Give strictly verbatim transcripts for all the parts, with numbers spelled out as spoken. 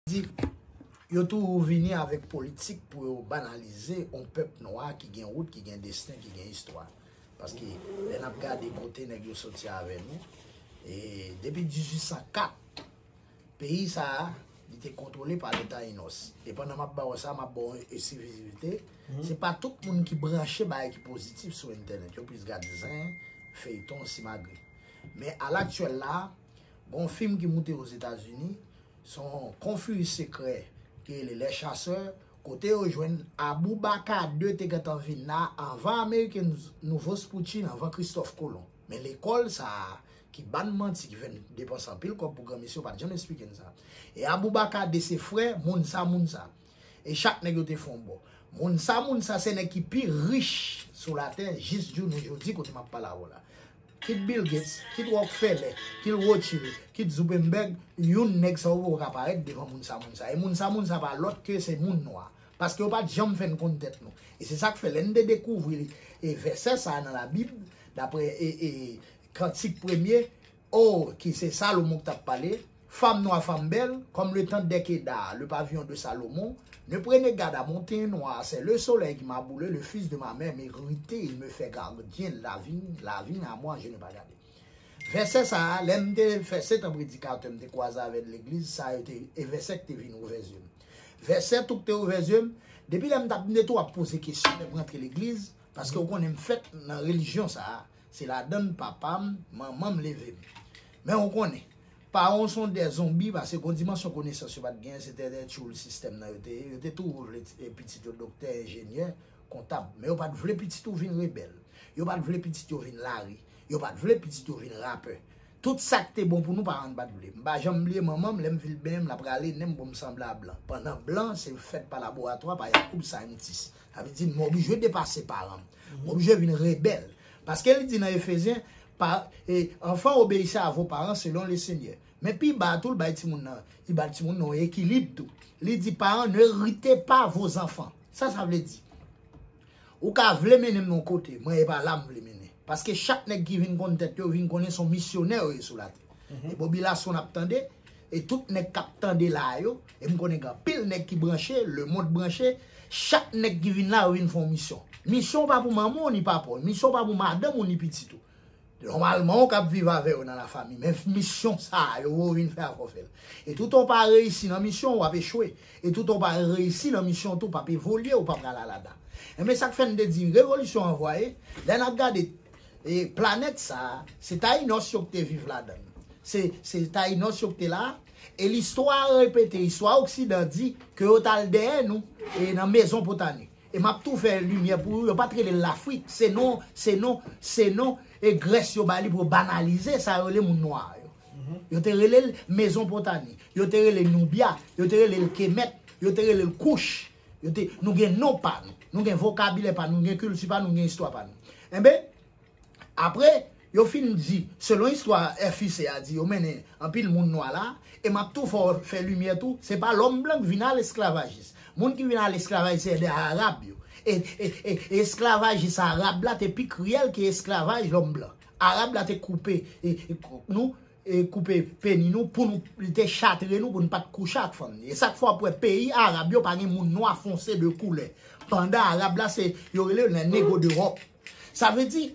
Di, yo toujou vini avèk politik pou yo banalize yon pèp nwa ki gen wout, ki gen desten, ki gen istwa. Paske lè n ap gade kote nèg yo soti avè nou, e depi dizuit san kat, peyi sa a, li te kontwole pa Leta Inos. E pandan m ap ba w sa, m ap ba w eksklizivite. Se pa tout moun ki branche bagay ki pozitif sou entènèt. Yo plis gad zen, feyton, simagri. Men alaktyèl la, gon fim ki moute Ozetazini, se yon konfirm sekrè ki rele Les Chasseurs, kote yo jwenn Aboubacar de te gentan vin la anvan American Nouveau Spoutchin, anvan Christophe Colomb. Men lekòl sa a, ki ban manti, ki fè n depanse anpil kòb pou granmesi, yo pa t janm esplike n sa. E Aboubacar de se frè moun sa, moun sa. E chak nèg yo te fè yon bò. Moun sa, moun sa, se nèg ki pi rich sou latè, jis jou nou jodi, kote m ap pale avè w la. Kit Bill Gates, kit Rockefeller, kit Rothschild, kit Zuckerberg, youn nèg sa yo poko ka parèt devan moun sa, moun sa. E moun sa, moun sa pa lòt ke se moun nwa. Paske yo pa t janm fè n konn tèt nou. E se sa k fè lè n te dekouvri e vèsè sa a nan Labib, daprè e, e, Kantik premye, o, ki se Salomon k t ap pale, Femme noire, femme belle, comme le tente des Kedar, le pavillon de Salomon, ne prenez garde à mon teint noir, c'est le soleil qui m'a brûlé, le fils de ma mère m'irritait, il me fait gardien de la vigne, la vigne à moi, je n'ai pas gardé. Vèsè sa a, lè m te fè sèt an predikatè, m te kwaze avè legliz, sa yo te, e vèsè ki te vin ouvè zye m. Vèsè tou ki te ouvè zye m, depi lè m t ap, m te tou ap poze kesyon lè m rantre legliz, paske ou konnen m fèt nan relijyon sa a. Se ladann papa m, manman m leve m. Men ou konnen, paran w se yon dè zonbi, paske gon dimansyon konesans yo pa t genyen, se te dè tchoul sistèm nan yo te ye. Yo te toujou vle ti- e pitit yo doktè, enjenyè, kontab. Men yo pa t vle pitit ou vin rebèl. Yo pa t vle pitit yo vin lari. Yo pa t vle pitit yo vin rapè. Tout sa k te bon pou nou, paran n pa t vle. M pa janm bliye manman m, lè m vin benyen m, l ap rale nen m pou m sanble a blan. Pandan blan, se fèt pa laboratwa, pa yakoub sayantist. Sa vle di, m oblije depase paran m. M oblije vin rebèl. Paske li di nan Efezyen, pa, e, enfants, obéissez à vos parents selon le Seigneur. Men pi ba tou, li bay timoun nan, li bay timoun nan yon ekilib tou. Li di, parents, ne ritez pas vos enfants. Sa sa vle di? Ou ka vle mennen m yon kote, mwen e pa la m vle mennen. Paske chak nèg ki vin konn tèt yo, vin konnen se yon misyonè yo ye sou latè. E popilasyon n ap tande, e tout nèg k ap tande la a yo, e m konnen gen anpil nèg ki branche, lemonn branche, chak nèg ki vin la, yo vin fè yon misyon. Misyon w pa pou manman w ni papa w, misyon w pa pou madanm ou ni pitit ou. Nòmalman, ou k ap viv avè yo nan lafanmi, men misyon sa a, yo voye w vin fè a fò w fè l. E toutan w pa reyisi nan misyon, w ap echwe. E toutan w pa reyisi nan misyon tou, w p ap evolye, ou p ap pral aladan. Enben, sa k fè n te di revolisyon anvwaye, lè n ap gade e planèt sa a, se Tayinòs yo ki te viv ladan l. Se, se Tayinòs yo ki te la. E listwa a repete, istwa Oksidan di ke yo t al dèyè nou e nan Mezonpotami. E m ap tou fè limyè pou ou, yo pa t rele l Lafrik. Se non, se non, se non e Grès yo ba li pou yo banalize sa yo rele moun nwa yo. Yo te rele l Mezonpotami. Yo te rele l Noubya. Yo te rele l Kemèt. Yo te rele l Kouch. Yo te, nou gen non pa nou. Nou gen vokabilè pa nou, nou gen kilti pa nou, nou gen istwa pa nou. Enben, apre, yo fin di, selon istwa F I C a di, yo mennen anpil moun nwa la, e m ap tou fè, fè limyè tou, se pa lòm blan ki vin al esklavajis. Moun ki vin al esklavajis, se de Arab yo. E, e, e, e esklavajis Arab la te pi kriyèl ke esklavaj lòm blan. Arab la te koupe e, e, nou, e koupe peni nou pou nou, li te chatre nou pou nou pa t kouche ak fanm ni. E sa k fè w ap wè peyi Arab yo pa gen moun nwa fonse de koulè. Pandan Arab la, se, yo rele yo les négros d'Europe. Sa vle di,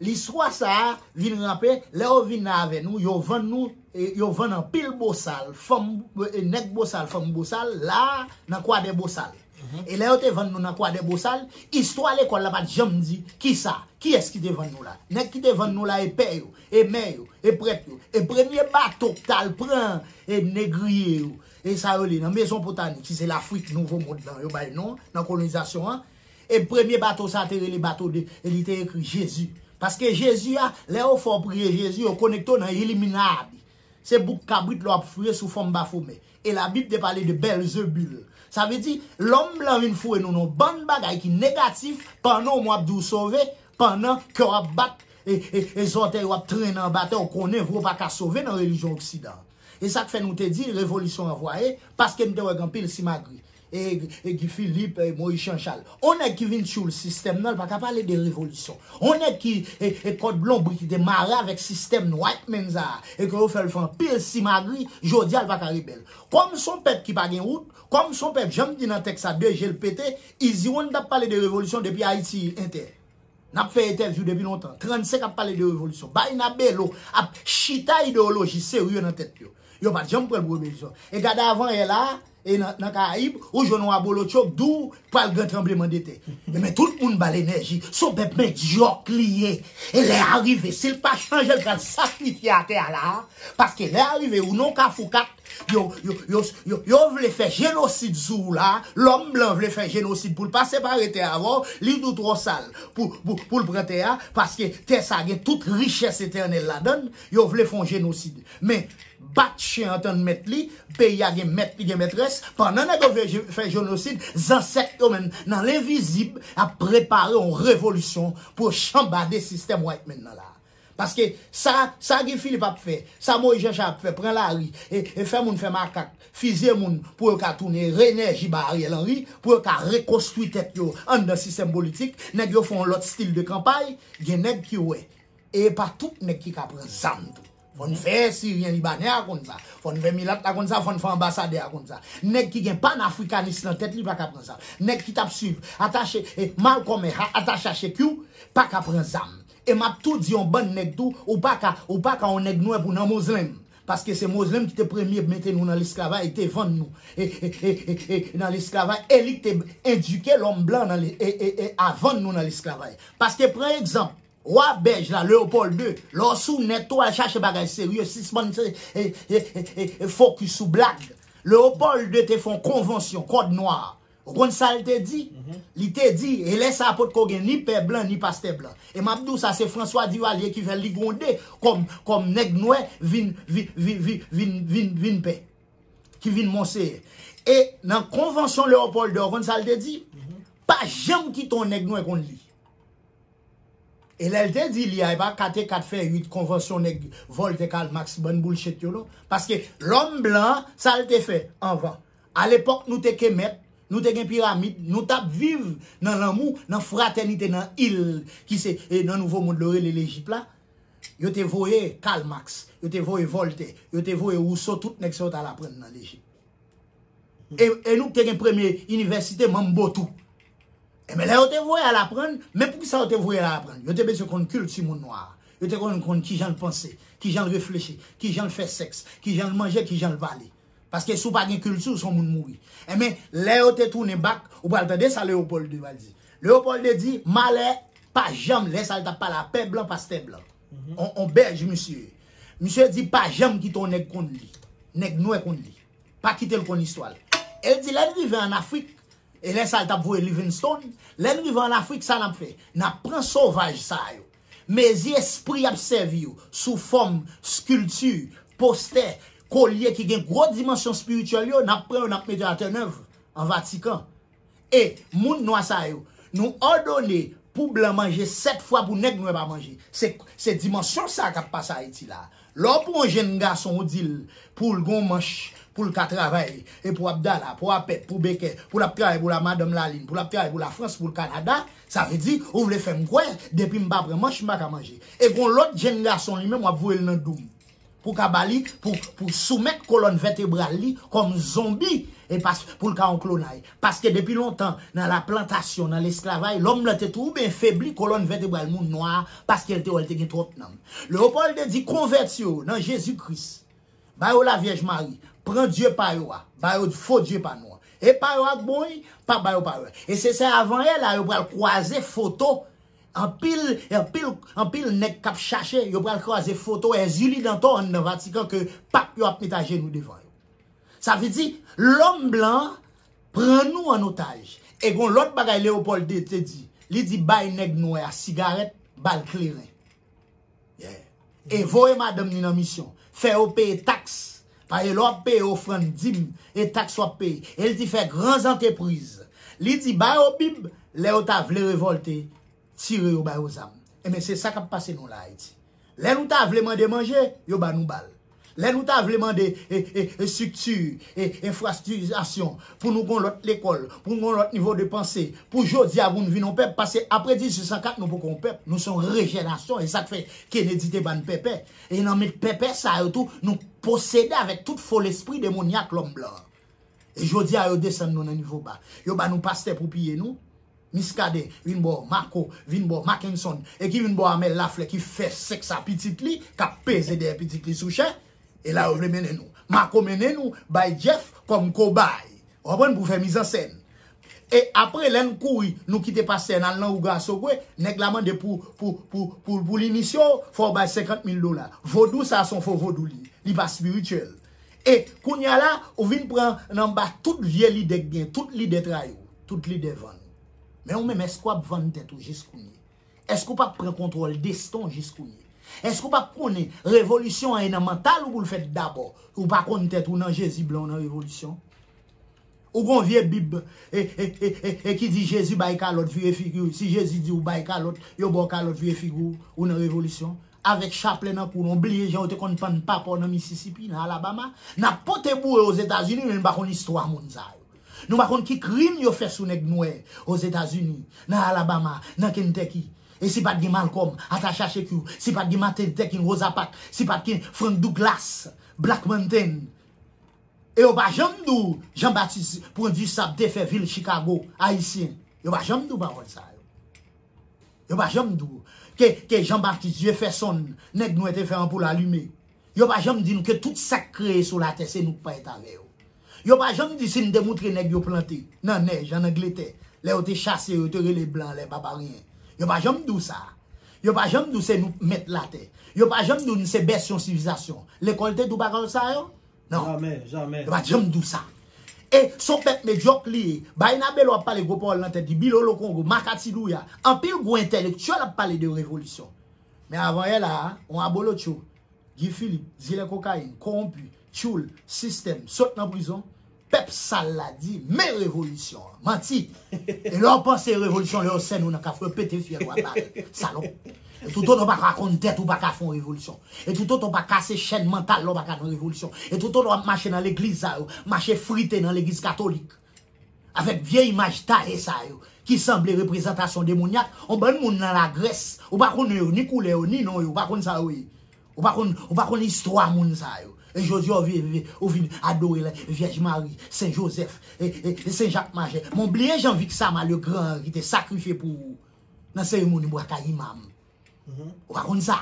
listwa sa a vin ranpe, lè yo vin la avè nou, yo vann nou, e, yo vann anpil bosal, fanm, e, nèg bosal, fanm bosal, la, nan Kwadèbosal. E lè yo te vann nou nan Kwadèbosal, istwa lekòl la pa t janm di kisa, kiyès ki te vann nou la. Nèg ki te vann nou la e pè yo, e mè yo, e prèt yo. E premye bato k t al pran e negriye yo, e sa yo rele nan Mezonpotami, ki se Lafrik Nouvo Mond lan, yo bay non, nan kolonizasyon an. E premye bato sa te rele bato de, e li te ekri Jezi. Paske Jezi a, lè yo fè w priye Jezi, yo konekte w nan Iliminati. Se bouk kabrit lè w ap fouye sou fòm Bafomè. E Labib te pale de Bèlzebil. Sa vle di, lòm blan vin foure nou nan bann bagay ki negatif, pandan w ap di w sove, pandan kè w ap bat, e, e, e zòtèy w ap trennen anba tè, w konnen vre w pa ka sove nan relijyon Oksidan. E sa k fè nou te di revolisyon anvwaye, paske m te wè gen anpil simagri. e, e Guy Philippe, e Moïse Jean Charles. On nèg ki vin tchoul sistèm nan, li pa ka pale de revolisyon. On nèg ki, e, e kòd lonbrit ki te mare avèk sistèm white man sa a, e ke yo fè l fè anpil simagri, jodi a li pa ka rebèl. Kòm se on pèp ki pa gen wout, kòm se on pèp, jan m di nan tèks sa, de je l pete, Easy One t ap pale de revolisyon depi Ayiti Entè. N ap fè entèvyou depi lontan. Trannsenk ap pale de revolisyon. Bayna Belo ap chita ideyoloji serye nan tèt yo. Yo pa t janm pran l pou revolisyon. E gade avanyè la a, e nan, nan Karayib, ou jwenn yon abolotcho k di w pral gen tranblemanntè. E men tout moun ba l enèji. Se yon pèp medyòk li ye. E lè a rive, si l pa chanje, l pral sakrifye atè a la a. Paske lè a rive, ou nan Kafou kat, yo, yo, yo, yo, yo vle fè jenosid sou ou la, lòm blan vle fè jenosid pou l pa separe tè avè w, li tou twò sal pou, pou, pou l pran tè a, paske tè sa gen tout richès etènèl ladan l, yo vle fè yon jenosid. Men, bat chen an tann mèt li, peyi a gen mèt, li gen mètrès, pandan nèg yo vle je-, fè jenosid, zansèt yo menm nan lenvizib ap prepare yon revolisyon pou yo chanbade sistèm white man nan la. Paske sa, sa Guy Philippe ap fè, sa Moïse Jean Charles ap fè, pran lari, e, e fè moun fè makak, fizye moun pou yo ka tounen, re-enèji ba Ariel Henry, pou yo ka rekonstwi tèt yo anndan sistèm politik, nèg yo fè yon lòt stil de kanpay, gen nèg ki wè. E pa tout nèg ki ka pran zam tou. Fò n fè Siryen Libanè a konn sa. Fò n fè milat la konn sa, fò n fè anbasadè a konn sa. Nèg ki gen panafrikanis nan tèt li pa ka pran zam. Nèg ki t ap swiv atache, e, Malcolm X, atache a Shekiou, pa ka pran zam. E m ap tou di yon bann nèg tou, ou pa ka, ou pa ka yon nèg nwè pou nan Mozlenm. Paske se Mozlenm ki te premye mete nou nan lesklavaj, te vann nou e, e, e, e, e, nan lesklavaj, e li ki te edike lòm blan nan le, e, e, e, a vann nou nan lesklavaj. Paske pran egzanp, wa bèj la, Leopold de, lè w sou nèt ou al chache bagay serye, sispann se, e, e, e, e, e, fokis sou blag. Leopold de te fè yon konvansyon, kòd nwa. Ou konn sa l te di? Li te di, e lè sa a potko gen ni pè blan, ni pastè blan. E m ap di w sa, se François Duvalier ki fè l, li gen yon de kòm, kòm nèg nwè vin, vin, vin, vin, vin, vin, vin pè. Ki vin monseyè. E nan konvansyon Leopold de, ou konn sa l te di? Pa janm kite yon nèg nwè konn li. E lè l te di li a, e pa kat e kat fè uit konvansyon nèg Voltaire, Karl Marx, bann bullshit yo non. Paske lòm blan, sa l te fè anvan. Alepòk nou te ke mèt, nou te gen piramid, nou t ap viv nan lanmou, nan fratènite, nan il ki se, e, nan Nouvo Mond yo rele Lejip la. Yo te voye Karl Marx, yo te voye Voltaire, yo te voye Rousseau, tout nèg sa yo t al aprann nan Lejip. E, e nou te gen premye inivèsite Mambo tou. Enben, lè yo te voye al aprann, men poukisa yo te voye al aprann? Yo te bezwen konn kilti moun nwa a. Yo te konn konn kijan l panse, kijan l reflechi, kijan l fè sèks, kijan l manje, kijan l pale. Paske si w pa gen kilti, w se yon moun mouri. Enben, lè yo te tounen bak, ou pral tande sa Leopold de pral di. Leopold de di, malè pa janm, lè sa l t ap pale a pè blan, pastè blan. On, on bèj misye. Misye di, pa janm kite yon nèg konn li. Nèg nwè konn li. Pa kite l konn istwa l. E l di, lè n rive ann Afrik, e lè sa l t ap voye Livingstone, lè n rive ann Afrik, sa n ap fè? N ap pran sovaj sa yo. Mezi espri y ap sèvi yo, sou fòm, skilti, postè, kolye ki gen gwo dimansyon espirityèl yo, n ap pran yo, n ap mete yo a Terre-Neuve, an Vatikan. E moun nwa sa yo, nou òdone pou blan manje sèt fwa, pou nèg nwè pa manje. Se, se dimansyon sa k ap pase Ayiti la. Lè w pran yon jenn gason, ou di l pou l gen yon manch, pou l ka travay, e pou Abdala, pou Apèt, pou Bekè, pou l ap travay pou la madanm Lalin, pou l ap travay pou Lafrans, pou l Kanada, sa vle di ou vle fè m kwè depi m pa pran manch, m pa ka manje. E gen yon lòt jenn gason li menm, w ap voye l nan doum. Pou ka ba li, pou, pou soumèt kolòn vètebral li kòm zonbi, e pas, pou l ka yon klonay. Paske depi lontan, nan laplantasyon, nan lesklavaj, lòm blan te twouble, febli kolòn vètebral moun nwa a, paske l te wè l te gen twòp nanm. Leopold de di konvèti yo nan Jezi Kris. Ba yo Lavyèj Mari. Pran dye pa yo a. Ba yo fo dye pa nou an. E pa yo a k bon wi, pa ba yo pa yo a. E se sa avanyè la yo pral kwaze foto. Anpil, anpil, anpil nèg k ap chache, yo pral kwaze foto Èzili Dantò anndan Vatikan ke pap yo ap met ajenou devan yo. Sa vle di, lòm blan an pran nou an otaj. E gon lòt bagay Leopold de te di. Li di bay nèg nwè a sigarèt, ba l kleren. Yeah. E voye madanm ni nan misyon. Fè yo peye taks. Paske lè w ap peye ofrann, dim, e taks w ap peye. E l di fè gran zantrepriz. Li di ba yo Bib, lè yo ta vle revòlte, tire yo ba yo zam. Enben, se sa k ap pase nou la Ayiti. Lè nou ta vle mande manje, yo ba nou bal. Lè nou ta vle mande e, e, estrikti, e, enfrastriktirasyon, pou nou gon lòt lekòl, pou nou gon lòt nivo de panse, pou jodi a pou nou vin yon pèp, paske apre dizuit san kat nou poko yon pèp, nou se yon rejenerasyon, e sa k fè Kennedy te ban pèpè. E nan men pèpè sa yo tou, nou posede avèk tout fo lespri demonyak lòm blan. E jodi a yo desann nou nan nivo ba. Yo ba nou pastè pou piye nou. Miskaden vin bò Mako, vin bò Mackenson, e ki vin bò Amel Laflè ki fè sèks a pitit li, k ap peze dèyè pitit li sou chè. E la yo vle mennen nou. Mako mennen nou bay Jeff kòm kobay. Ou konprann, pou fè mizansèn. E apre, lè n kouri, nou kite pastè, n al nan Ouga Sogwe, nèg la mande pou, pou, pou, pou, pou l inisye w, fò w bay senkant mil dola. Vodou sa se yon fo vodou li ye. Li pa espirityèl. E kounye a la, ou vin pran nan ba tout vye lidè k gen, tout lidè trayi w, tout lidè vann ou. Men ou menm, èske w ap vann tèt ou jis kounye? Èske w p ap pran kontwòl desten w jis kounye? Èske w p ap konnen revolisyon an e nan mantal ou pou l fèt dabò? Ou pa konn tèt ou nan Jezi blan w nan revolisyon? Ou gon vye bib e, e, e, e, e ki di Jezi bay kalòt vire figi w. Si Jezi di w bay kalòt, yo ba w kalòt vire figi w, ou nan revolisyon. Avèk chaplè nan kou w, nou bliye jan yo te konn pann papa w nan Misisipi, nan Alabama. N ap pote boure Ozetazini, men nou pa konn istwa moun sa yo. Nou pa konn ki krim yo fè sou nèg nwè Ozetazini, nan Alabama, nan Kentucky. E si pa t gen Malcolm, Atacha Sekou, si pa t gen Martin Luther King, Rosa Parks, si pa t gen Frank Douglas, Black Mountain, e yo pa janm di w Jean Baptiste Prandisabe te fè vil Chicago ayisyen. Yo pa janm di w pawòl sa yo. Yo pa janm di w ke, ke Jean Baptiste Jefferson, nèg nwè te fè anpoul alime. Yo pa janm di nou ke tout sa k kreye sou latè se nou k parèt avè yo. Yo pa janm di si n te moutre nèg yo plante nan nèj ann Angletè, lè yo te chase yo, yo te rele blan lè babaryen. Yo pa janm di w sa. Yo pa janm di w se nou k mèt latè. Yo pa janm di w n se bès yon sivilizasyon. Lekòl te di w bagay sa yo? Non. Jamè, jamè. Yo pa t janm di w sa. E se yon pèp medyòk li ye. Bayna Belo ap pale gwo pawòl nan tèt li, Bilolo Kongo, Makati Louya, anpil gwo entèlektyèl ap pale de revolisyon. Men avan yè la a, yon abolotcho, Guy Philippe, dilè kokayin, kowonpi, tchoul, sistèm, sot nan prizon, pèp sal la di, men revolisyon an. Manti! E lè w panse revolisyon, lè yo sèn ou nan kafou, yo pete fyèl ou a bal. Salòp. E toutotan w pa ka konn tèt ou, pa ka fè yon revolisyon. E toutotan w pa kase chèn mantal la, w pa ka nan revolisyon. E toutotan w ap mache nan legliz sa yo, mache frite nan legliz katolik. Avèk vye imaj taye sa yo, ki sanble reprezantasyon demonyak, yon bann moun nan Lagrès, ou pa konn yo, ni koulè yo, ni non yo, ou pa konn sa yo ye. Ou pa konn, ou pa konn istwa moun sa yo. E jodi a, ou vin, ou vin adore la, Vyèj Mari, Sen Jozèf, e, e, e Sen Jak Majè. Men w bliye jan Vixama Legrand ki te sakrifye pou ou nan seremoni bwa kay imam. Ou pa konn sa.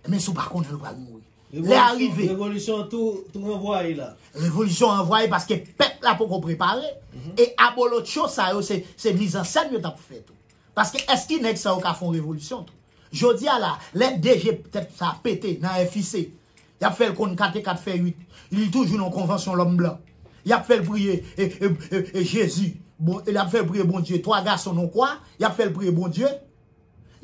Men si w pa konnen l, ou pral mouri. Lè a rive. Revolisyon tou, tou ranvwaye la. Revolisyon ranvwaye paske pèp la poko prepare. E abolotcho sa yo, se, se mizansèn yo t ap fè tou. Paske èske nèg sa yo ka fè yon revolisyon tou? Jodi a la, lè D G tèt sa pete nan F I C, y ap fè l konn kat e kat fè uit. Li toujou nan konvansyon lòm blan. Y ap fè l priye e, e, e, e Jezi. Bon, y ap fè l priye Bondye. Twa gason nan kwa, y ap fè l priye Bondye.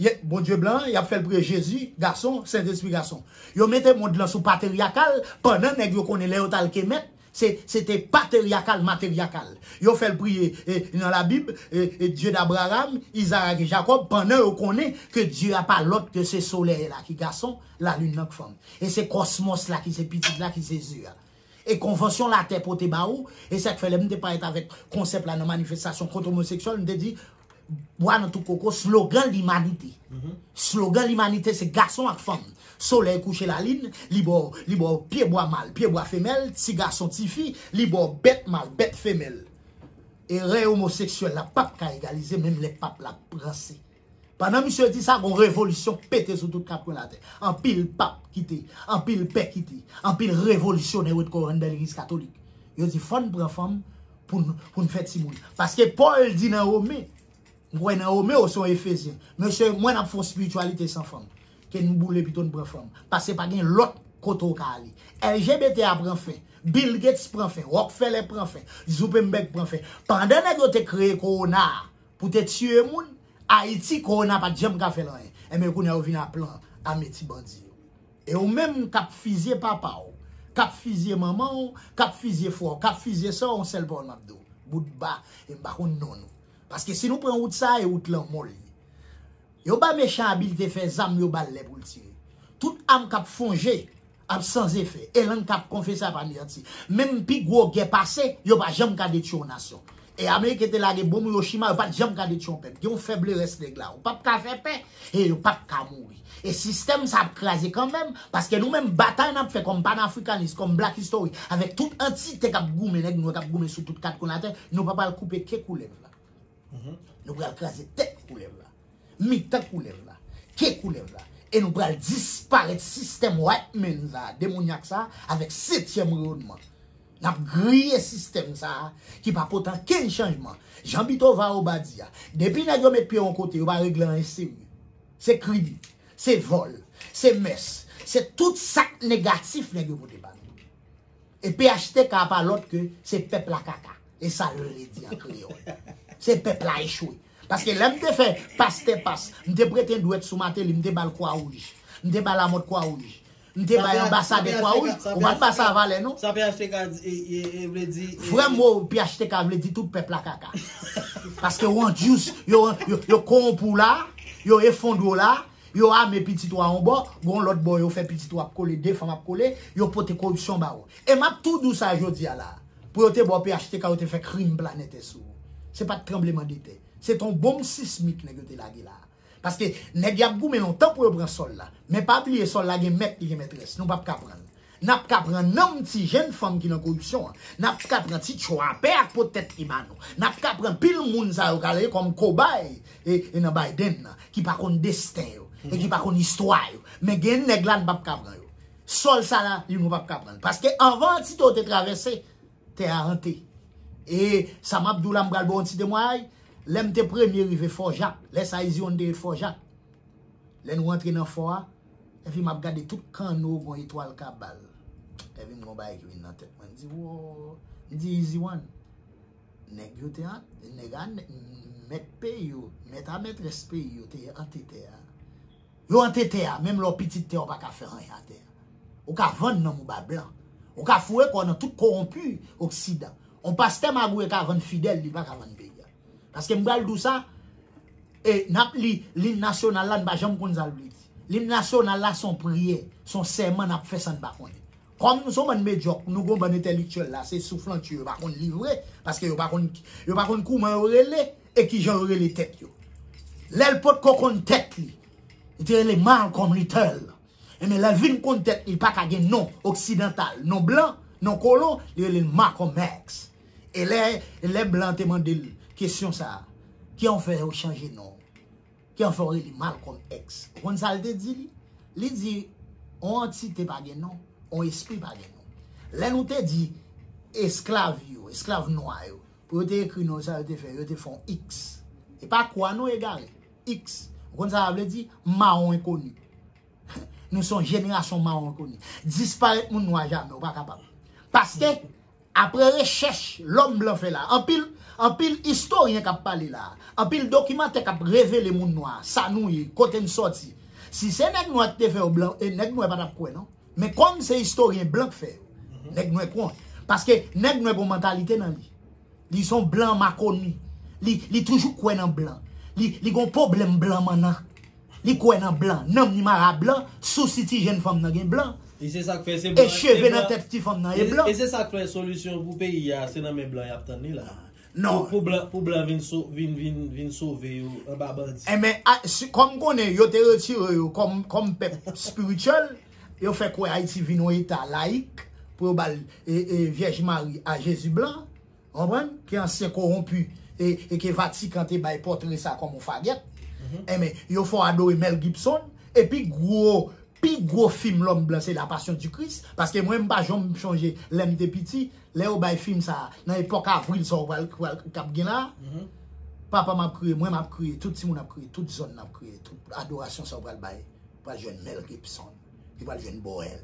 Ye, Bondye blan, y ap fè l priye Jezi, gason, Sentespri gason. Yo mete mond lan sou patriyakal, pandan nèg yo konnen lè yo t al Kemet, se, se te patriyakal, matriyakal. Yo fè l priye e, nan Labib, e, e Dye d Abraram, Izarak e Jakòb, pandan yo konnen ke Dye a pa lòt ke se solèy la ki gason, lalin nan k fanm. E se kòsmòs la ki se pitit la, ki se Zye a. E konvansyon latè pote ba ou, e sa k fè lè m te parèt avèk konsèp la nan manifestasyon kont omoseksyèl, m te di, bwa nan twou koko, slogan limanite. Slogan limanite se gason ak fanm. Solèy kouche lalin, li ba w, li ba w pyebwa mal, pyebwa femèl, ti gason, ti fi, li ba w bèt mal, bèt femèl. E rèy omoseksyèl la p ap ka egalize, menm lè pap la ap ranse. Pandan misye di sa, gon revolisyon pete sou tout kat kwen latè. Anpil pap kite, anpil pè kite, anpil revolisyonè ret kò yo anndan legliz katolik. Yo di fò n pran fanm pou n, pou n fè timoun. Paske Pòl di nan Women, m kwè nan Women ou se yon Efezyen. Mesye, mwen n ap fè yon espirityalite san fanm. Ke n boule pito n pran fanm. Paske pa gen lòt kote w ka ale. L G B T a pran fen. Bill Gates pran fen. Rockefeller pran fen. Zuckerberg pran fen. Pandan nèg yo te kreye kowona a, pou te tiye moun, Ayiti, kowona pa t janm ka fè l anyen. Enben, kounye a, yo vin a plan ame ti bandi yo. E ou menm k ap fizye papa w, k ap fizye manman w, k ap fizye frè w, k ap fizye sè w, yon sèl pawòl m ap di w. Bout ba, e m pa konn non nou. Paske si nou pran wout sa a, e wout lanmò l ye. Yo ba mechan abilite fè zam, yo ba l lè pou l tire. Tout am k ap fonje Ap san zefè. E lang k ap konfese a pa manti. Menm pi gwo gè pase, yo pa janm ka detwi yon nasyon. E Ameriken te lage bonm Hiroshima, yo pa t janm ka detwi yon pèp. Gen yon fèblès nèg la. Ou p ap ka fè pè, e yo p ap ka mouri. E sistèm sa ap kraze kanmenm, paske nou menm batay n ap fè kòm panafrikanis, kòm Black History, avèk tout antite k ap goumen, nèg nwè k ap goumen sou tout kat koun latè, nou pa pral koupe ke koulèv la. Nou pral kraze tèt koulèv la, mitan koulèv la, ke koulèv la. E nou pral disparèt sistèm white man sa, demonyak sa, avèk setyèm reyonman. N ap griye sistèm sa ki pa pote ankenn chanjman. Jan Bitova Oba di a, depi nèg yo met pye yon kote, yo pa regle anyen serye. Se krim, se vòl, se mès, se tout sa k negatif nèg yo pote ba nou. E P H T K pa lòt ke se pèp la kaka. E sa l vle di an kreyòl. Se pèp la echwe. Paske lè m te fè pastè pas, m te prete dwèt sou Mateli, m te ba l kwa wouj. M te ba Lamòt kwa wouj. M te bay anbasadè kwa wouj. Ou pa t ba sa valè, non. Sa P H T K di, e, e, e vle di, e, frè m, mo P H T K vle di tout pèp la kaka. Paske yo andjous, yo, yo, yo kowonpi w la, yo efondre w la, yo ame pitit ou a yon bò, gon lòt bò, yo fè pitit ou ap kole, de fanm ap kole, yo pote koripsyon ba ou. E m ap tou di w sa jodi a la. Pou yo te ba w P H T K, yo te fè krim planetè sou ou. Se pa t tranblemanntè. Se t on bonm sismik nèg yo te lage la. Paske nèg y ap goumen lontan pou yo pran sòl la. Men pa bliye sòl la gen mèt, li gen mètrès. Nou p ap ka pran l. N ap ka pran nanm ti jenn fanm ki nan koripsyon an. N ap ka pran ti tchwapè ak po tèt li ba nou. N ap ka pran pil moun sa yo k ale kòm kobay e, e nan Biden nan, ki pa konn desten yo, e ki pa konn istwa yo. Men gen nèg la n p ap ka pran yo. Sòl sa la, li nou p ap ka pran l. Paske anvan antite yo te travèse, tè a ante. E sa m ap di w la, m pral ba w yon ti temwayaj. Lè m te premye rive Fò Jak, lè sa Easy One te ret Fò Jak. Lè nou rantre nan fò a, epi m ap gade tout kanno, gon etwal k ap ba l. Epi m gon bagay ki vin nan tèt mwen. M di, wo, m di, Easy One, nèg yo te an, nèg a, mèt peyi yo, mèt a mètrès peyi yo te ante tè a. Yo ante tè a, menm lè w pitit tè a, ou pa ka fè anyen atè a. Ou ka vann nanm ou ba blan. Ou ka foure kò w nan tout kowonpi oksidan. On pastè magouye ka vann fidèl, li pa ka vann peyi a. Paske m pral di w sa, e, n ap li lim nasyonal la, n pa janm konn sa l vle di. Lim nasyonal la se yon priyè, se yon sèman n ap fè san n pa konnen. Kòm nou se yon bann medyòk, nou gon bann entèlektyèl la, se souflantye yo pa konn li vre, paske yo pa konn, yo pa konn kouman yo rele, e kijan yo rele tèt yo. Lè l potko konn tèt li, li te rele Malcolm Little. Enben, lè l vin konn tèt li, li pa ka gen non oksidantal, non blan, non kolon, li rele l Malcolm X. E lè, lè blan te mande l kesyon sa a, ki an fè yo chanje non? Ki an fè yo rele Malcolm X? Ou konn sa l te di li? Li di, on antite pa gen non, on espri pa gen non. Lè nou te di esklav yo, esklav nwa yo, pou yo te ekri non sa yo te fè, yo te fè on X. E pa kwa non egare, X. Ou konn sa sa vle di? Mawon enkoni. Nou se yon jenerasyon mawon enkoni. Disparèt moun nwa jamè, ou pa kapab. Paske, apre rechèch lòm blan fè la, anpil, anpil istoryen k ap pale la, anpil dokimantè k ap revele moun nwa, sa nou ye, kote n sòti. Si se nèg nwa ki te fè yo blan, e nèg nwa pa t ap kwè non. Men kòm se istoryen blan k fè yo, nèg nwa kwè. Paske nèg nwa gon mantalite nan li. Li se yon blan makoni. Li, li toujou kwè nan blan. Li, li gon pwoblèm blan mannan. Li kwè nan blan. Nanm li mare a blan, sousi ti jenn fanm nan gen blan. E se sa k fè se blan. E cheve nan tèt ti fanm nan e blan. E se sa k fè solisyon pou peyi a, se nan men blan y ap tann li la. Non. Pou, pou blan, pou blan vin, so, vin, vin, vin sove yo anba bandi. Enben, a, si, kòm konnen yo te retire yo kòm, kòm pèp espirityèl, yo fè kwè Ayiti vin yon eta layik pou yo ba l, e, e, Vyèj Mari a Jezi blan. Konprann? Ke ansyen kowonpi e, e ke Vatikan te bay pòtre sa kòm yon fagèt. Enben, yo fè w adore Mel Gibson. Epi gwo, pi gwo fim lòm blan se La Passion du Christ. Paske mwen, m pa janm chonje lè m te piti, lè yo bay fim sa a, nan epòk Avril sa w pral, pral, k ap gen la, papa m ap kriye, mwen m ap kriye, tout timoun ap kriye, tout zòn nan ap kriye, tout adorasyon sa w pral bay, pral jwenn Mel Gibson, li pral jwenn Boel,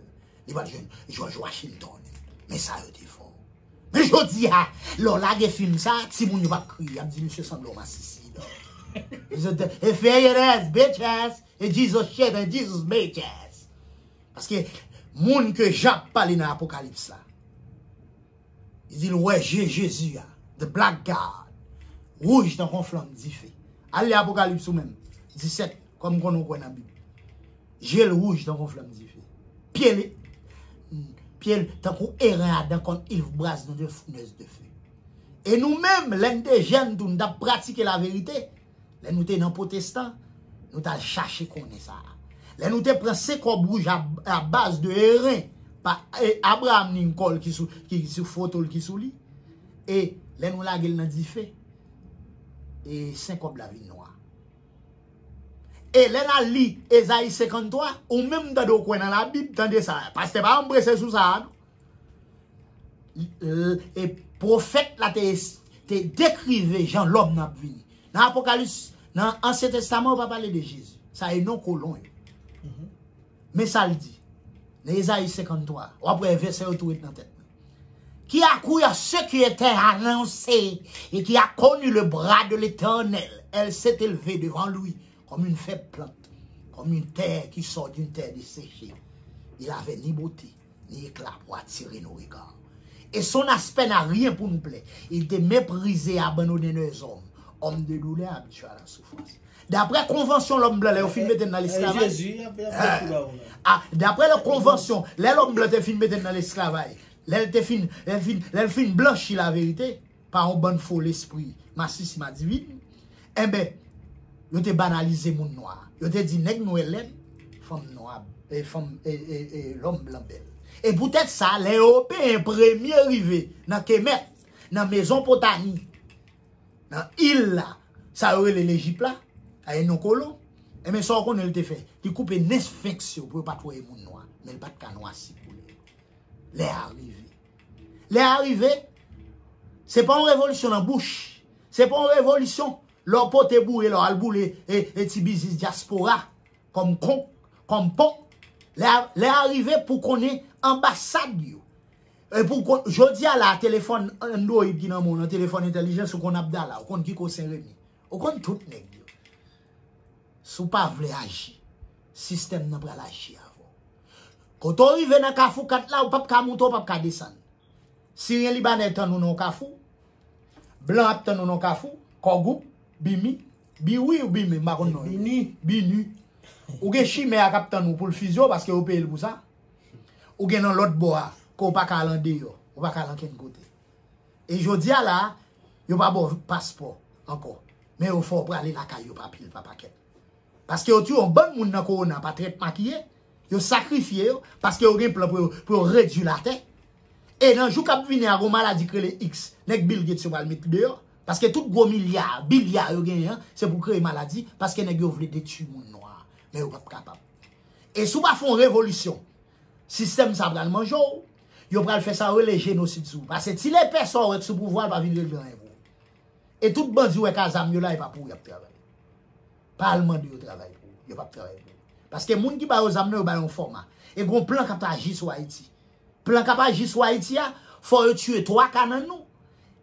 li pral jwenn George Washington. Men sa yo te fè w. Men jodi a, lè w lage fim sa, timoun yo p ap kriye, y ap di misye sanble yon masisi. If it is, bitches, and Jesus shit, and Jesus bitches. Paske moun ke Jan ap pale nan Apokalips la, li di l wè je Jezi a, the black God, wouj tankou yon flanm dife. Al li Apokalips ou menm, disèt, kòm konnen w kwè nan Bib. Je l wouj tankou yon flanm dife. Pye li, pye l tankou eren adan kòm Ilv Braz nan de founèz de fe. E nou menm, lè n te jèn tou, n t ap pratike laverite. Lè nou te nan pwotestan, nou t al chache konnen sa a. Lè nou te pran senk kòb wouj a, a baz de eren, pa e, Abraham Lincoln ki sou, ki, ki sou foto l ki sou li, e lè nou lage l nan dife, e senk kòb la vin nwa. E lè n al li Ezayi senkanntwa, ou menm tande w kwè nan Labib, tande sa. Pastè pa janm preche sou sa a, non. L- e pwofèt la te, te dekrive jan lòm nan ap vini. Nan Apokalis, nan Ansyen Testaman, yo pa pale de Jezi. Sa e non kolon yo. Men sa l di. Nan Ezayi senkanntwa, w ap wè vèsè yo tou ret nan tèt mwen. Qui accourut à ce qui était annoncé et qui a connu le bras de l'Éternel. Elle s'est élevée devant lui comme une faible plante, comme une terre qui sort d'une terre desséchée. Il avait ni beauté, ni éclat pour attirer nos regards. Et son aspect n'a rien pour nous plaire. Il était méprisé, abandonné des hommes, homme de douleur, habitué à la souffrance. Daprè konvansyon lòm blan, lè yo fin mete n nan lesklavaj. Jezi ap ap fèt pou ba ou la. Ah, daprè lè konvansyon, lè lòm blan te fin mete n nan lesklavaj, lè l te fin, lè l fin, lè l fin blanchi laverite, pa yon bann fo lespri masisi madivin, enben, yo te banalize moun nwa. Yo te di nèg nwè lèd, fanm nwa, e fanm, e, e, e lòm blan bèl. E poutèt sa, lè Ewopeyen premye rive nan Kemet, nan Mezopotami, nan il la, sa yo rele Lejip la, a e non kolon, enben sa w konnen l te fè, li koupe nen sfenks yo pou yo pa t wè e moun nwa, men l pa t ka nwasi pou li. Lè a rive. Lè a rive, se pa yon revolisyon nan bouch, se pa yon revolisyon lè w pote boure, lè w al boule e, e ti biznis dyaspora kòm kon, kòm pon. Lè a, lè a rive pou konnen anbasad yo. E pou kon, jodi a la, telefòn Android ki nan men w nan, telefòn entèlijans, ou konn Abdala, ou konn Kiko Sen Remi, ou konn tout nèg yo. Si w pa vle aji, sistèm nan pral aji avè w. Kote w rive nan kafou kat la, ou p ap ka moute, ou p ap ka desann. Siryen Libanè tann ou nan yon kafou, blan ap tann ou nan yon kafou, Kògou, Bimi, Biwi ou Bimi, m pa konn non. Bini. Bini. Ou gen chimè a k ap tann ou pou l fizye w paske yo peye l pou sa. Ou gen nan lòt bò a, ke w pa ka al andeyò, ou pa ka al ankenn kote. E jodi a la, yo pa ba w paspò ankò. Men yo fè w prale lakay yo pa pil, pa pakèt. Paske yo tiye yon bann moun nan kowona pa trèt makiye, yo sakrifye yo, paske yo gen plan pou yo, pou yo redui latè. E nan jou k ap vini a, gon maladi k rele X, nèg Bill Gates yo pral met deyò. Paske tout gwo milya, bilya yo genyen an, se pou kreye maladi, paske nèg yo vle detwi moun nwa. Men yo p ap kapab. E si w pa fè yon revolisyon, sistèm sa pral manje w, yo pral fè sa yo rele jenosid sou ou. Paske ti lepè sa w wè k sou pouvwa, l pa vin regle anyen pou ou. E tout bandi w wè k a zam yo la, e pa pou ou y ap travay. Pa al mande yo travay pou ou, yo p ap travay pou ou. Paske moun ki ba yo zam nan, yo ba yo yon fòma. E gon plan k ap aji sou Ayiti. Plan k ap aji sou Ayiti a, fò yo tiye twa ka nan nou.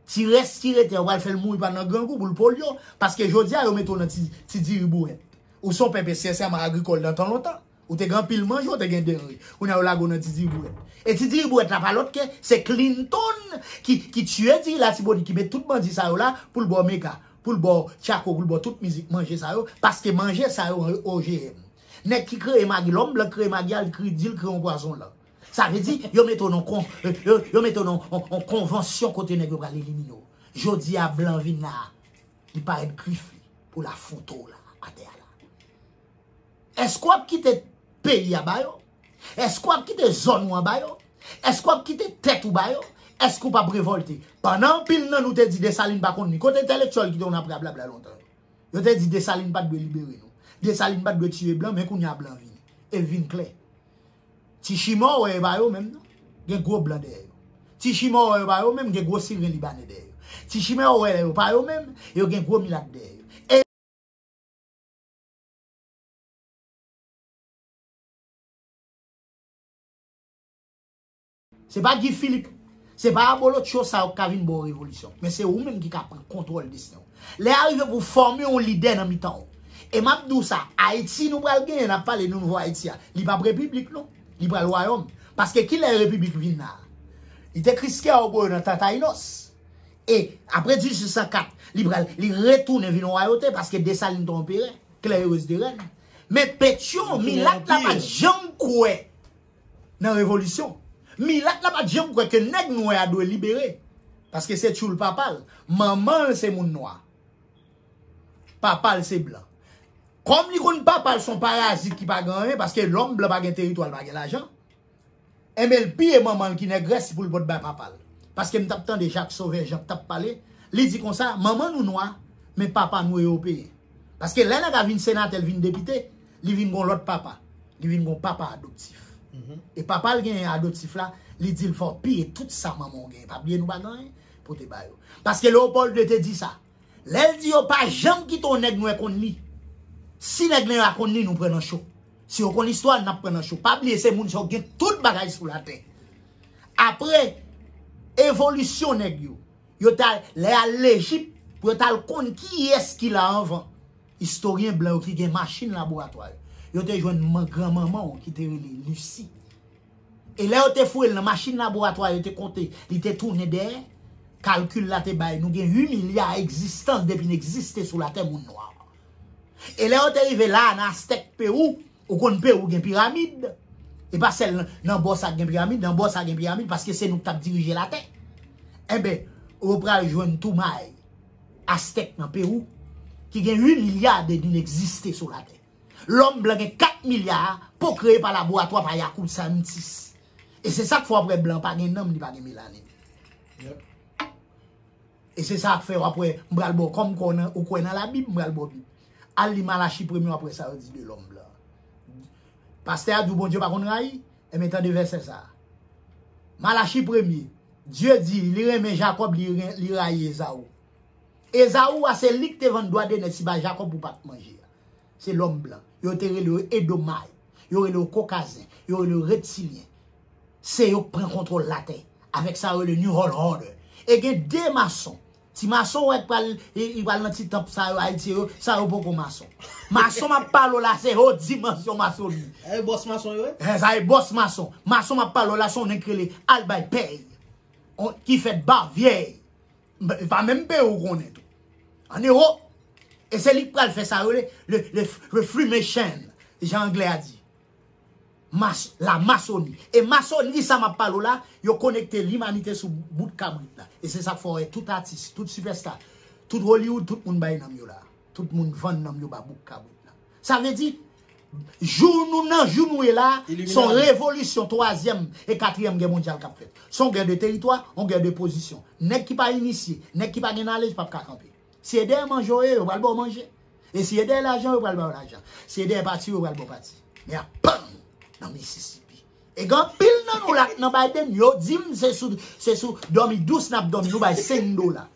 Ti rès ki rete a, yo pral fè l mouri pa nan grangou pou l polye w. Paske jodi a, yo mete w nan ti, ti diri bourèt. Ou se yon pèp espesyalman agrikòl nan tan lontan. Ou te gen anpil manje, ou te gen denri. Kounye a, yo lage w nan ti diri bourèt. E ti diri bourèt la pa lòt ke se Clinton ki, ki tiye diri Latibonit, ki met tout bandi sa yo la pou l ba w mega, pou l ba w tchako, pou l ba w tout mizik manje sa yo, paske manje sa yo an O G M. Nèg ki kreye magi, lòm blan kreye magi a, li kri, di l kreye yon pwazon lan. Sa vle di, yo mete w nan kon, yo, yo mete w nan yon, yon konvansyon kote nèg yo pral elimine w. Jodi a, blan vin la, li parèt grif li pou l afwonte w la, atè a la. Èske w ap kite peyi a ba yo? Èske w ap kite zòn ou an ba yo? Èske w ap kite tèt ou ba yo? Èske w p ap revòlte? Pandan anpil nan nou te di Desalin pa konn li, kote entèlektyèl ki te konn ap rablabla lontan yo? Yo te di Desalin pa t dwe libere nou. Desalin pa t dwe tiye blan, men kounye a blan vini. E l vin klè. Ti chimè w wè yo pa yo menm non. Gen gwo blan dèyè yo. Ti chimè w wè yo pa yo menm, gen gwo siryen libanè dèyè yo. Ti chimè w wè yo pa yo menm, yo gen gwo milat dèyè yo. E Se pa Guy Philippe, se pa abolotcho sa yo k ka vin ba w revolisyon. Men se ou menm ki ka pran kontwòl desten w. Lè a rive pou w fòme yon lidè nan mitan w. E m ap di w sa, Ayiti nou pral genyen, n ap pale de nouvo Ayiti a. Li p ap repiblik non, li pral wayòm. Paske kilè repiblik vin la? Li te Christ-Pierre Oboyo nan tan Taïnos. E apre dizuit san kat, li pral, li retounen vin yon wayote paske Desalin te yon anperè, Claire Heureuse de rèn. Men Petyon, milat la pa t janm kwè nan revolisyon. Milat la pa t janm kwè ke nèg nwè a dwe libere. Paske se tchoul papa l. Manman l se moun nwa. Papa l se blan. Kòm li konn papa l se yon parazit ki pa gen anyen, paske lòm blan pa gen teritwa, l pa gen lajan. Enben, l piye manman l ki nègrès pou l pot bay papa l. Paske m t ap tande Jak Sovè jan k t ap pale, li di konsa, manman nou nwa, men papa nou ewopeyen. Paske lè nèg la vin senatè, l vin depite, li vin gon lòt papa. Li vin gon papa adoptif. E papa l genyen adoptif la, li di l fò w piye tout sa manman w genyen. Pa bliye nou pa gen anyen pou te ba yo. Paske Leopold de te di sa. Lè l di yo pa janm kite yon nèg nwè konn li. Si nèg nwè a konn li, nou pran nan cho. Si yo konn istwa, n ap pran nan cho. Pa bliye, se moun sa yo gen tout bagay sou latè. Apre evolisyon nèg yo, yo ta lè al Lejip pou yo ta al konn kiyès ki la anvan. Istoryen blan yo ki gen machin laboratwa yo, yo te jwenn man, granmanman w ki te rele Lucy. E lè yo te foure l nan machin laboratwa, yo te konte, li te tounen dèyè, kalkil la te bay, nou gen uit milya egzistans depi n egziste sou latè, moun nwa. E lè yo te rive la, nan Astèk Pewou, ou konn Pewou gen piramid. E pa sèl nan, nan bò sa gen piramid, nan bò sa gen piramid, paske se nou k t ap dirije latè. Enben, yo pral jwenn Toumay, Astèk nan Pewou, ki gen uit milya de nou egziste sou latè. Lòm blan gen kat milya, po kreye pa laboratwa pa Yacoub Scientist. E se sa k fè w ap wè blan pa gen nanm, li pa gen melanin. E se sa k fè w ap wè, m pral ba w, kòm ou kwè nan, ou kwè nan Labib, m pral ba w Bib. Al li Malachi premye, w ap wè sa yo di de lòm blan. Pastè a di w Bondye pa konn rayi, enben tande vèsè sa a. Malachi premye, Dye di, li renmen Jakòb, li ren-, li rayi Ezaou. Ezaou a se li k te vann dwa de nèt si bay Jakòb pou pa t manje a. Se lòm blan. Yo te rele yo Edomay. Yo rele yo Kokazen. Yo rele yo Reptilyen. Se yo k pran kontwòl latè. Avèk sa yo rele New World Order. E gen de mason. Ti mason wè k pral, e, e pral nan ti tanp sa yo, Ayiti yo, sa yo poko mason. Mason m ap pale w la, se wo dimansyon masonri. E bòs mason yo, e? E, sa e bòs mason. Mason m ap pale w la, se yon nèg k rele Albay Pèy. On, ki fèt Bavyè. M-, pa menm peyi w konnen tou. An Ewòp. E se li k pral fè sa yo rele le, le, le Freemason, jan anglè a di. Mas-, la masoni. E masoni sa m ap pale w la, yo konekte limanite sou bout kabrit la. E se sa k fè w wè tout atis, tout sipèsta, tout Hollywood, tout moun bay nanm yo la. Tout moun vann nanm yo ba bout kabrit la. Sa vle di, jou nou nan, jou nou ye la, se yon revolisyon twazyèm e katriyèm gè mondyal k ap fèt. Se yon gè de teritwa, yon gè de pozisyon. Nèg ki pa inisye, nèg ki pa gen nalèj p ap ka kanpe. Si e dèyè manje w ye, yo pral ba w manje. E si e dèyè lajan, yo pral ba w lajan. Si e dèyè pati, yo pral ba w pati. Men y ap pann nou nan Mississippi. E gen anpil nan nou la k nan Biden, yo di m se sou, se sou dòmi dous n ap dòmi, nou bay senk dola.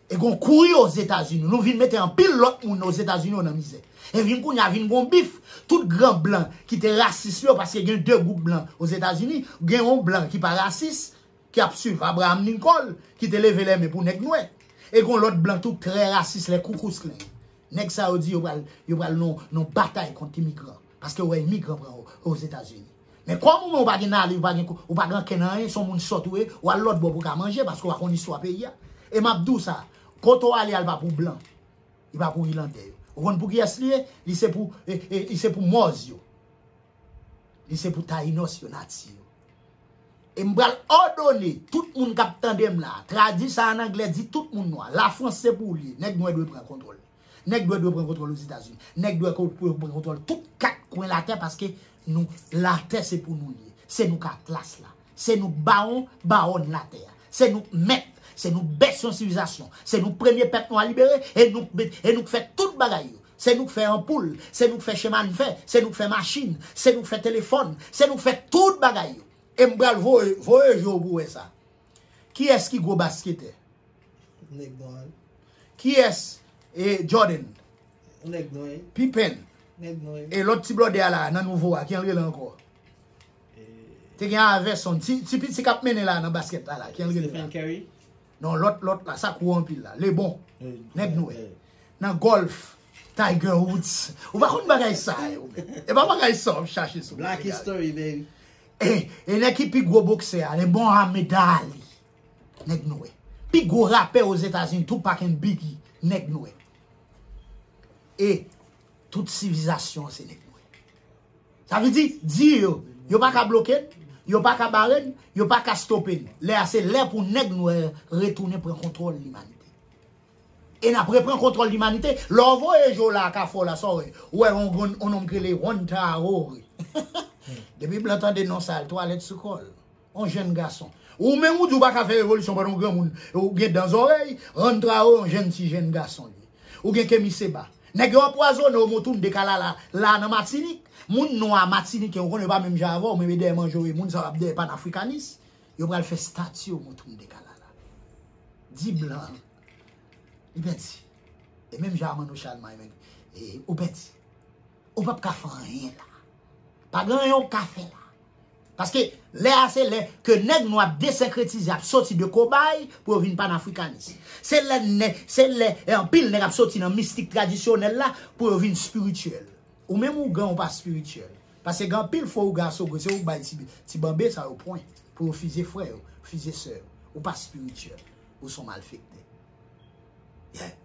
E gon kouri Ozetazini. Nou vin mete anpil lòt moun Ozetazini yo nan mizè. E vin kounye a vin gon bif. Tout gran blan ki te rasis yo, paske gen de gwoup blan Ozetazini, gen yon blan ki pa rasis, ki ap swiv Abraham Lincoln, ki te leve lèmen pou nèg nwè. E gon lòt blan tou trè rasis, lè Ku Klux Klan. Nèg sa yo di yo pral, yo pral nan, nan batay kont imigran. Paske yo wè imigran pran o-, Ozetazini. Men kòm ou menm ou pa gen nale, ou pa gen, ou pa gen ankenn anyen, se yon moun sòt ou ye, ou al lòt bò pou w ka manje, paske ou pa konn istwa peyi a. E m ap di w sa, kote w ale a, l pa pou blan. Li pa pou Ilandè yo. Ou konn pou kiyès li ye? Li se pou, e, e, li se pou Mòz yo. Li se pou Tayinòs yo, Nati yo. E m pral òdone tout moun k ap tande m la, tradui sa an anglè, di tout moun nwa, Lafrans se pou li ye, nèg nwè dwe pran kontwòl. Nèg dwe, dwe pran kontwòl Ozetazini. Nèg dwe ko-, dwe pran kontwòl tout kat kwen latè paske nou, latè se pou nou li ye. Se nou k atlas la. Se nou bawon, bawòn latè a. Se nou k mèt, se nou bèt yon sivilizasyon. Se nou premye pèp nwa libere e nou, e nou k fè tout bagay yo. Se nou k fè anpoul, se nou k fè chemanfè, se nou k fè machin, se nou k fè telefòn, se nou k fè tout bagay yo. E m pral voye, voye je w pou w wè sa. Kiyès ki gwo basketè? Nèg nwa. Kiyès? E Jordan. Nèg nwa. Pippen. Nèg nwa. E lòt ti blòdè a la, nan nouvo a, ki an rele ankò? Te gen Iverson, ti, ti piti k ap mennen la nan baskèt la, la, ki an rele la? Stephen Curry? Non, lòt, lòt la, sa kou anpil la. Lebon. Nèg nwè. Nan gòlf, Tiger Woods. Ou pa konn bagay sa yo, men. E pa bagay sa w ap chache sou Black History, baby. E, e nèg ki pi gwo boksè a, le Mohamed Ali. Nèg nwè. Pi gwo rapè Ozetazini, Tupac and Biggie, nèg nwè. E tout sivilizasyon an se nèg nwè. Sa vle di, di yo, yo pa ka bloke n. Yo pa ka bare n, yo pa ka stope n. Lè a se lè pou nèg nwè retounen pran kontwòl limanite. E n ap repran kontwòl limanite. Lè w voye je w la ak afè w la, sa w wè? Ou wè yon grann, yon nonm ki rele Ron Traoré. Depi blan tande non sa, l twalèt sou kò l. Yon jèn gason. Ou menm ou di w pa ka fè revolisyon pandan w granmoun, ou gen dan zòrèy, Ron Traoré yon jèn ti jèn gason li ye. Ou gen Kemi Seba. Nèg yo anpwazonnen Omotoun de Kalala la nan Matinik. Moun nwa Matinik, ou konnen yo pa menm jan avè w, menm dèyè manje yo ye, moun sa yo ap dèyè panafrikanis. Yo pral fè stati Omotoun de Kalala. Di blan an, li pèdi. E menm jan Armando Chalmay, men, e, ou pèdi. Ou p ap ka fè anyen la. Pa gen anyen ou ka fè la. Paske lè a se lè ke nèg nwa ap desenkretize, ap soti de kobay pou yo vin panafrikanis. Se lè nèg, se lè, e, anpil nèg ap soti nan mistik tradisyonèl la pou yo vin espirityèl. Ou menm ougan ou pa espirityèl. Paske gen anpil fo ougan asogwe, se ou k bay ti, ti banbe sa yo pwen pou yo fize frè yo, fize sè yo. Ou pa espirityèl. Ou se yon malfektè. Yeah.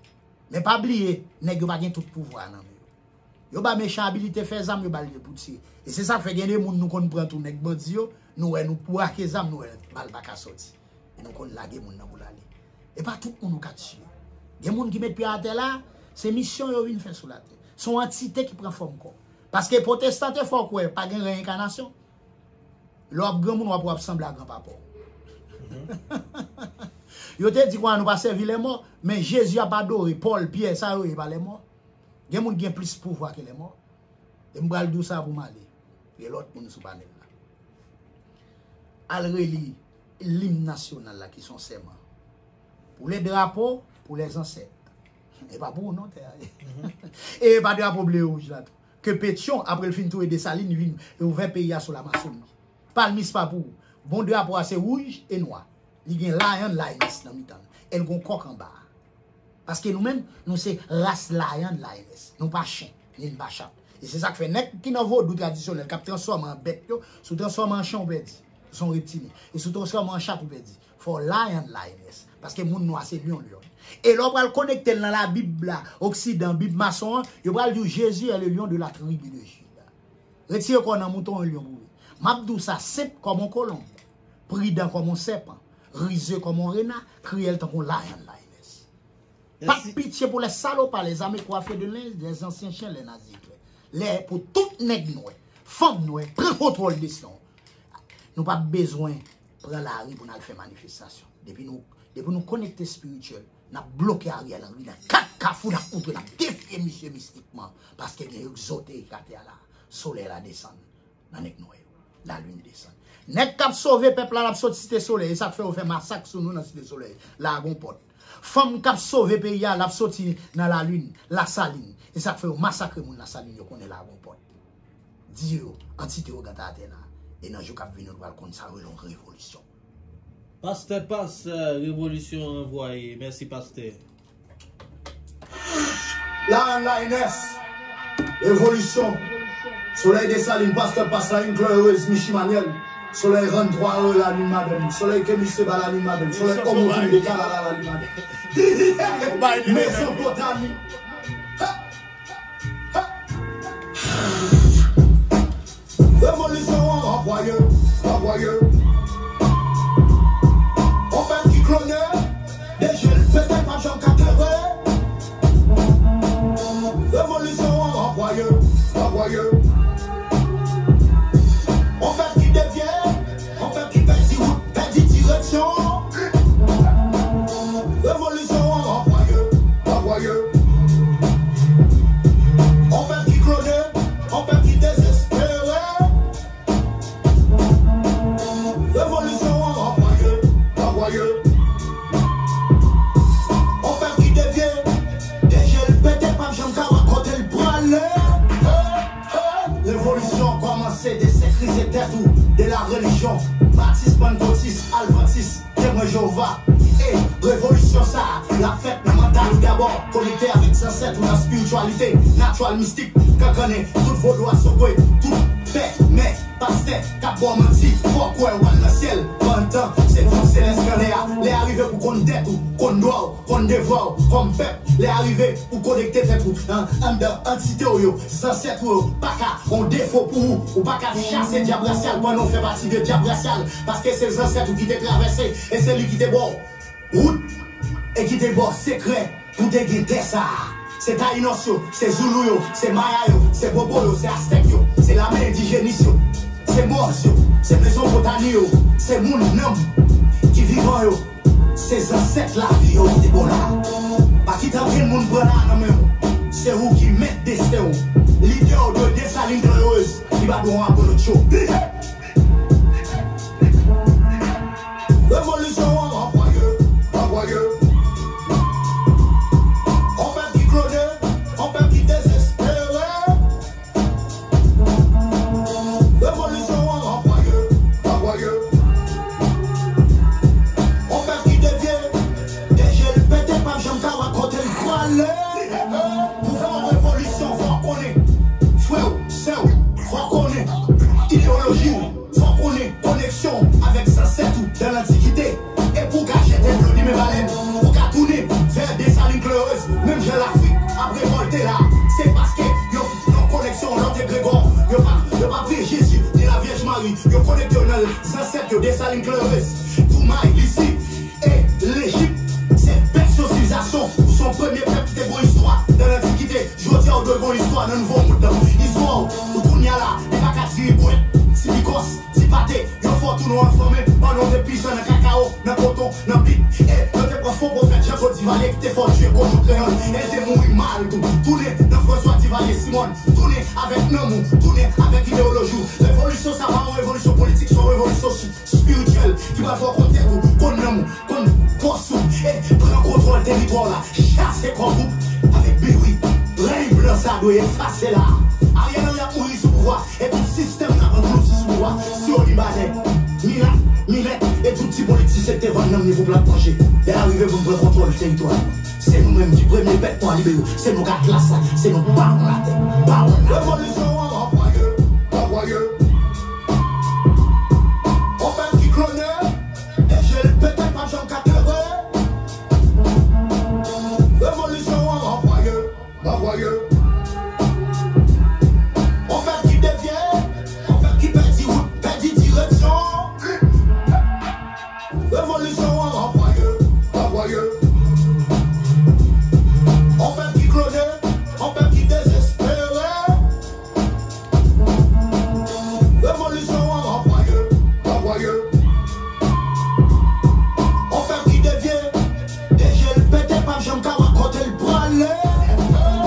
Men pa bliye, nèg yo pa gen tout pouvwa nan men yo. Yo ba mechan abilite fè zam, yo ba l pou tire. E se sa k fè gen de moun nou konn pran tou nèg bandi yo, nou wè nou brake zam, nou wè bal pa ka soti. E nou konn lage moun nan pou l ale. E pa tout moun ou ka tiye. Gen moun ki met pye atè la, se misyon yo vin fè sou latè. Se yon antite ki pran fòm kò. Paske pwotestan te fè w kwè pa gen reyenkanasyon. Lè w ap granmoun, w ap, w ap sanble a granpapa w. Yo te di konsa nou pa sèvi lèmò, men Jezi ap adore, Pòl, Pyè, sa yo ye pa lèmò. Gen moun ki gen plis pouvwa ke lèmò. E m pral di w sa pou m ale. Gen lòt moun sou panèl la. Al reli lim nasyonal la ki se yon sèman. Pou le drapo, pou lèzansèt. E pa pou ou non, tè a. E pa drapo ble e wouj la tou. Ke Petyon, apre l fin touye Desalin, vin ouvè peyi a sou Lamasoni. Palmis pa pou ou. Bon drapo a se wouj e nwa. Li gen lion, lioness nan mitan l. E l gon kòk anba a. Paske nou menm, nou se ras lion, lioness. Nou pa chen, ni n pa chat. E se sa k fè nèg ki nan vodou tradisyonèl, k ap transfòme an bèt yo, si w transfòme an chen, ou pèdi. Ou se yon reptilyen. E si w transfòme an chat, ou pèdi. Fò w lion, lioness. Paske moun nwa se lyon, lyòn. E lè w pral konekte l nan Labib la, Oksidan, Bib mason an, yo pral di w Jésus est le lion de la tribu de Juda. Retire kò w nan mouton, yon lyon boure. M ap di w sa senp kòm yon kolonb, pridan kòm yon sèpan, rize kòm yon rena, kriyèl tankou yon lion, lioness. Pas de pitié pour les salopards, les armées coiffées de linge, les anciens chiens, les nazis éclairés. Lè pou tout nèg nwè, fanm nwè, pran kontwòl desten w. Nou p ap bezwen pran lari pou n al fè manifestasyon. Depi nou, depi nou konekte espirityèl, n ap bloke Ariel Henry nan kat kafou, n ap moutre, n ap defye misye mistikman, paske gen egzoterik atè a la. Solèy la desann nan nèg nwè yo. Lalin desann. Nèg k ap sove pèp la, l ap sot Site Solèy. E sa k fè yo fè masak sou nou nan Site Solèy. Lagon Pòt. Fanm k ap sove peyi a, l ap soti nan Lalin, Lasalin. E sa k fè yo masakre moun Lasalin, yo konnen Lagon Pòt. Di yo, antite yo gata atè la. E nan jou k ap vini, nou pral konn sa yo rele yon revolisyon. Pastè Pas, eh, revolisyon anvwaye. Mèsi, pastè. Lion, lioness. Revolisyon. Solèy Desalin, pastè Pas, Lalin Klè Erez, Michi Manyèl. Solèy Rann Twa Lalin Madanm. Solèy Kemi Seba Lalin Madanm. Solèy Omotoun de Kalala Lalin Madanm. Mezopotami. Revolisyon an anvwaye, anvwaye. On pèp ki klone, deje l pete, p ap janm ka klere. Revolisyon an anvwaye, anvwaye. On pèp ki devye, on pèp ki pèdi wout, pèdi direksyon. Revolisyon an anvwaye, anvwaye. On pèp ki klone, on pèp ki dezespere. Revolisyon an anvwaye, anvwaye. On pèp ki devye, deje l pete, p ap janm ka wè kote l prale. Revolisyon kòmanse, desekrize tèt ou de la relijyon, batis, pannkotis, advantis, Temwen Jewova. E revolisyon sa a, l ap fèt nan mantal ou dabò. Konekte avèk zansèt ou nan espirityalite, natural mistik, kankannen, tout vodou asogwe, tout Pè, mè, pastè k ap ba w manti, fò w kwè w pral nan syèl. Pandan se fòs selès k anlè a, lè a rive pou konn tèt ou, konn dwa w, konn devwa w kòm pèp. Lè a rive pou konekte tèt ou an, anndan antite w yo, zansèt ou yo pa ka yon defo pou ou. Ou pa ka chase dyab rasyal pandan w fè pati de dyab rasyal, paske se zansèt ou ki te travèse e se li ki te ba w wout e ki te ba w sekrè pou te gen tè sa a. Se Tayinòs yo, se Zoulou yo, se Maya yo, se Bobo yo, se Astèk yo, se lame endijenis yo, se Mòz yo, se Mezopotami yo, se moun nanm ki vivan yo, se zansèt lavi yo ki te bon la. Pa kite ankenn moun pran la nan men w. Se ou ki mèt desten w. Lidè w dwe Desalin Glorieuse, li pa dwe yon abolotcho. Revolisyon an ranvwaye, ranvwaye. On pèp ki klone, on pèp ki dezespere. Revolisyon an ranvwaye, ranvwaye. On pèp ki devye, de je l pete, p ap janm ka wè kote l prale. Pou fè yon revolisyon, fò w konnen frè w, sè w, fò w konnen ideyoloji w. Fò w konnen koneksyon w avèk zansèt ou nan lantikite. E pou w ka jete dlo limen balèn, ou ka tounen vè Desalin Glorieuse. Menm jan Lafrik ap revòlte la, se paske yo nan koneksyon yon lòt egregò. Yo pa, yo pa priye Jezi ni Lavyèj Mari. Yo konekte yo nan zansèt yo, Desalin Glorieuse, Toumaï, Lisi, e Lejip. Se bèt yon sivilizasyon, ou se yon premye pèp ki te gon istwa nan lantikite. Jodi a, ou dwe gon istwa nan nouvo mond nan. Istwa w, ou kounye a la, li pa ka diri bwèt, ti bikòs, ti pate, yo fè w tounen yon anfòme pandan w te pizan nan kakawo, nan koton, nan pit. E yo te pran fo pwofèt Jean Claude Duvalier ki te fè w tiye kochon kreyòl, e l te mouri mal tou. Tounen nan François Duvalier Simon, tounen avèk nanm ou, tounen avèk ideyoloji w. Revolisyon sa pa yon revolisyon politik, se yon revolisyon si- espirityèl ki pral fè w konn tèt ou, konn nanm ou, konn pòs ou, e pran kontwòl teritwa w la, chase kòb ou avèk biwi. Rèy blan sa dwe efase la. Ariel Henry ap mouri sou pouvwa, e tout sistèm nan anglouti sou pouvwa. Si w Libanè, milat, milèt, e tout ti politisyen ki te vann nanm li pou plat manje. Lè a rive pou n pran kontwòl teritwa nou. Se nou menm ki premye pèp pou n libere. Se nou k atlas la. Se nou bawon latè. Bawon latè. Revolisyon an ranvwaye, ranvwaye. On pèp ki klone, e je l pete, p ap janm ka klere. Revolisyon an ranvwaye, ranvwaye. On pèp ki devye, on pèp ki pèdi wout, pèdi direksyon. Revolisyon an ranvwaye, ranvwaye. On pèp ki klone, on pèp ki dezespere. Revolisyon an ranvwaye, ranvwaye. On pèp ki devye, de je l pete, p ap janm ka wè kote l prale.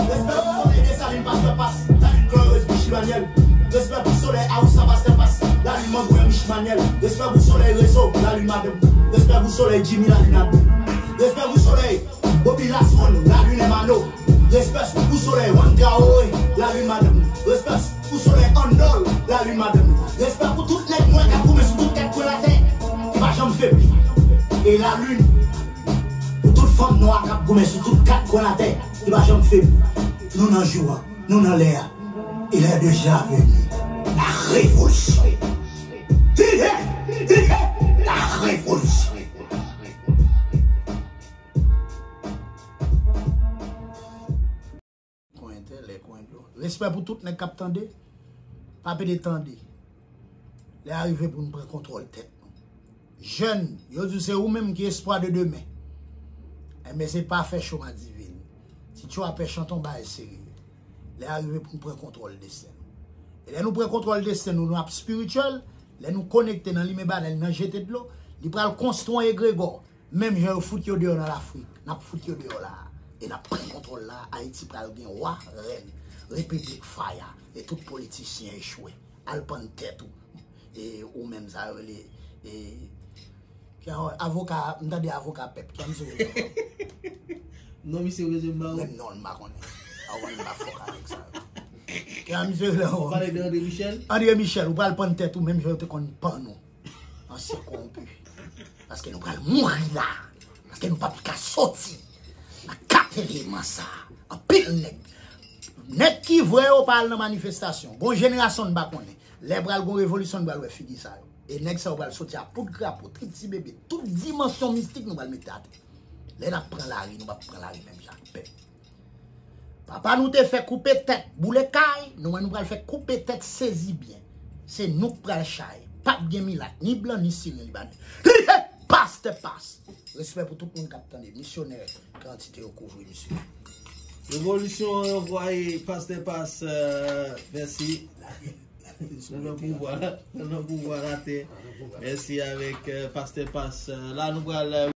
Respè pou solèy Desalin, pastè Pas, Lalin Glorieuse, Michi Manyèl. Respè pou solèy Awousa, pastè Pas, Lalin Mangouyan, Michi Manyèl. Respè pou solèy Rezo, Lalin madanm. Respè pou solèy Jimmy, Lalin madanm. Respè pou solèy Bobby Laswon, Lalin Emano. Respè pou solèy Juan Traoré, Lalin madanm. Respè pou solèy Andol, Lalin madanm. Respè pou tout nèg nwè k ap goumen sou tout kat kwen latè, ki pa janm febli. E Lalin, pou tout fanm nwa k ap goumen sou tout kat kwen latè, ki pa janm febli. Nou nan jou a, nou nan lè a. E lè deja vini. La revolisyon. Tire! Tire! La revolisyon. Kwen tè, lè kwen dlo. Respè pou tout nèg k ap tande. Pa pede tande. Lè a rive pou n pran kontwòl tèt nou. Jèn, yo di w se ou menm ki espwa de demen. Enben, se pa fè cho madivin. Ti Tchwa pè chante yon bagay serye. Lè a rive pou n pran kontwòl desten nou. E lè nou pran kontwòl desten nou, nou ap espirityèl. Lè nou konekte nan limen balèn, nan jete dlo, li pral konstwi yon egregò. Menm jan yo fout yo deyò nan Lafrik, n ap fout yo deyò la a. E n ap pran kontwòl la a, Ayiti pral gen wa, rèn, repiblik faya, e tout politisyen echwe. Al pann tèt ou. E ou menm sa yo rele, e, ki a-, avoka, m tande avoka pèp, ki a misye rele ankò? Non, misye rele m ba ou. Menm non l m pa konnen. A w konnen m pa fòk avèk sa yo. Ki a misye rele ankò? Ou pale de André Michel? André Michel, ou pral pann tèt ou menm jan yo te konn pann ou. Ansyen kowonpi. Paske nou pral mouri la. Paske nou p ap ka soti nan kat eleman sa. Anpil nèg. Nèg ki vre yo pa al nan manifestasyon. Gon jenerasyon n pa konnen. Lè pral gon revolisyon, nou pral wè figi sa yo. E nèg sa yo pral soti a poud krapo, trip ti bebe, tout dimansyon mistik nou pral mete atè. Lè n ap pran lari, nou p ap pran lari menm jan ak pèp. Papa nou te fè koupe tèt boule kay, nou menm nou pral fè koupe tèt sezi byen. Se nou k pral chay. P ap gen milat, ni blan, ni siren, libanè. Li se Pastè Pas. Respè pou tout moun k ap tande. Misyonè, kantite yo kouvri misye. Revolisyon an anvwaye Pastè Pas, euh, mèsi. Nan nan pouvwa, nan nan pouvwa latè. Mèsi avèk, euh, Pastè Pas. Euh, la nou pral, euh,